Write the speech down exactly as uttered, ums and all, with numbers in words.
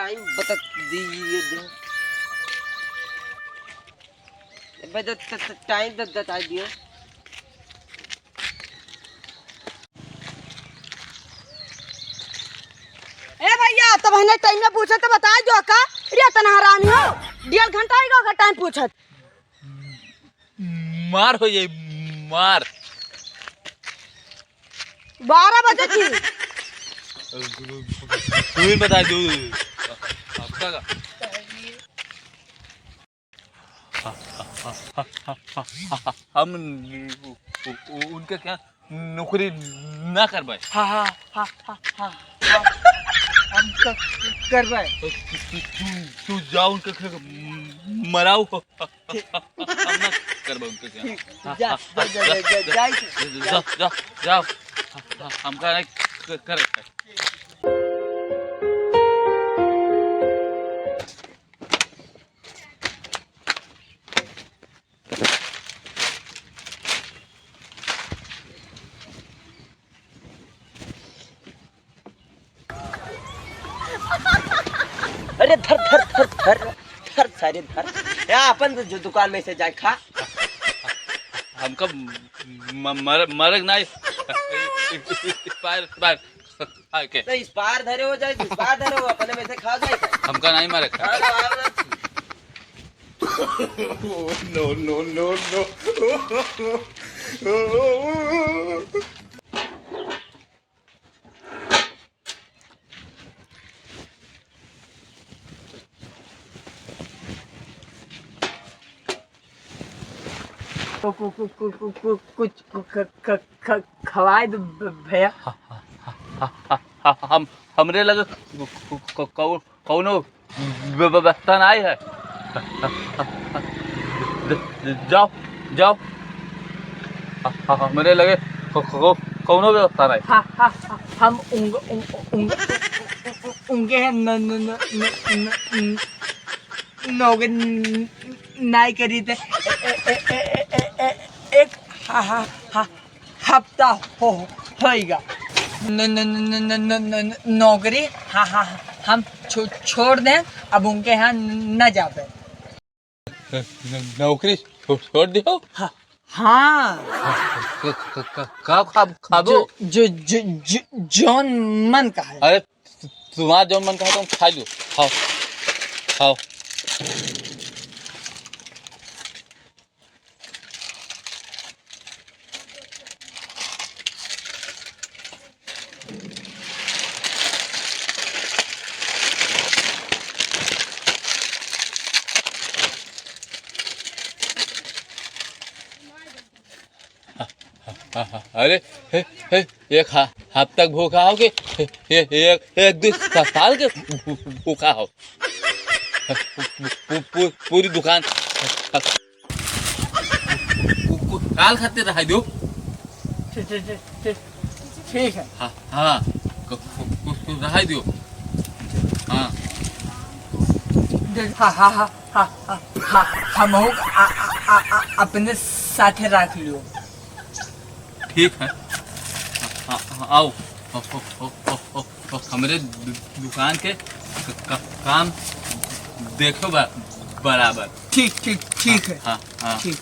टाइम बता दिए दे। अबे तो, तो, तो टाइम तो बता दियो। ए भैया, तब हने टाइम में पूछत तो बता दो का? रे तना हरामी हो, डेढ़ घंटा हो गया टाइम पूछत। मार हो जाए, मार। बारह बजे की। तू ही बता दो। आपका का? हम उ-, उ-, उनके क्या नौकरी ना करवाए। हाँ, हाँ, हाँ, हाँ, हाँ, हाँ। हम क-, करवाए। तू, तू, तू, तू जाओ उनके घर मराओ। ठीक। हम ना करवाए उनके घर। ठीक। हाँ, जा, हाँ, जा, हाँ, जा, जा, जा, जा, जा, जा। जा, जा, जा। हाँ, हाँ, हमका नहीं क-, करे। अरे धर, धर, धर, धर, धर सारे धर। या अपन जो दुकान में से जाए खा। हमका म-, म-, मर-, मरग नाई। बाहर, बाहर। खा के। तो इस पार धरे हो जाए, इस पार धरे हो, अपने में से खा जाए। हमका नहीं मारे। हाँ, तो आप ना। No, no, no, no। कु-, कु-, कु-, कु-, कु-, कु-, कुछ ख-, ख-, ख-, ख-, खवाए दो भ-, भैया। ह-, ह-, ह-, ह-, ह-, ह-, हम, हमरे लगे क-, क-, क-, कौ-, कौनो व्य-, व्यवस्था नाई है। ज-, ज-, जाओ, जाओ। ह-, ह-, हमरे लगे क-, क-, क-, कौनो व्यवस्था नाई। हाँ, हाँ, हाँ, हम उंग-, उंग-, उंग-, उंगे हैं न, न, न, न, न, न, नौकरी न-, नाई करी थे। ए-, ए-, एक हा-, हा-, हा-, हफ्ता हो, होइगा। न-, न-, नौकरी हा-, हा-, हम छो-, छोड़ दें, अब उनके यहाँ न जाबे। न-, नौकरी छो-, छोड़ दियो? हाँ, हाँ। क-, क-, क-, का खाब-, खाबो? जो, जो, जो, जो, जौन मन कहे। अरे, तु-, तुम्हार जौन मन कहे, तुम खा लो। खाओ, खाओ। अरे, हे, हे, एक हा-, हफ्ता भूखा हो के, हे, हे, एक, एक दो सा-, साल के भू-, भूखा हो। पू-, पू-, पू-, पूरी दुकान कु-, कु-, काल खातिर रहाई दो। ठीक, ठीक, ठीक, ठीक। ठीक है। हाँ, हाँ। कु-, कु-, कु-, कु-, रहाई दो। हाँ। देख, हाँ, हाँ, हाँ, हमहू आ, आ, आ, आ, अपने साथे रख लियो। ठीक है। हाँ, हाँ, आओ। हो, हो, हो, हमरे दु-, दुकान के क-, क-, काम देखो बा-, बराबर। ठीक, ठीक, ठीक है। हाँ, हाँ। ठीक।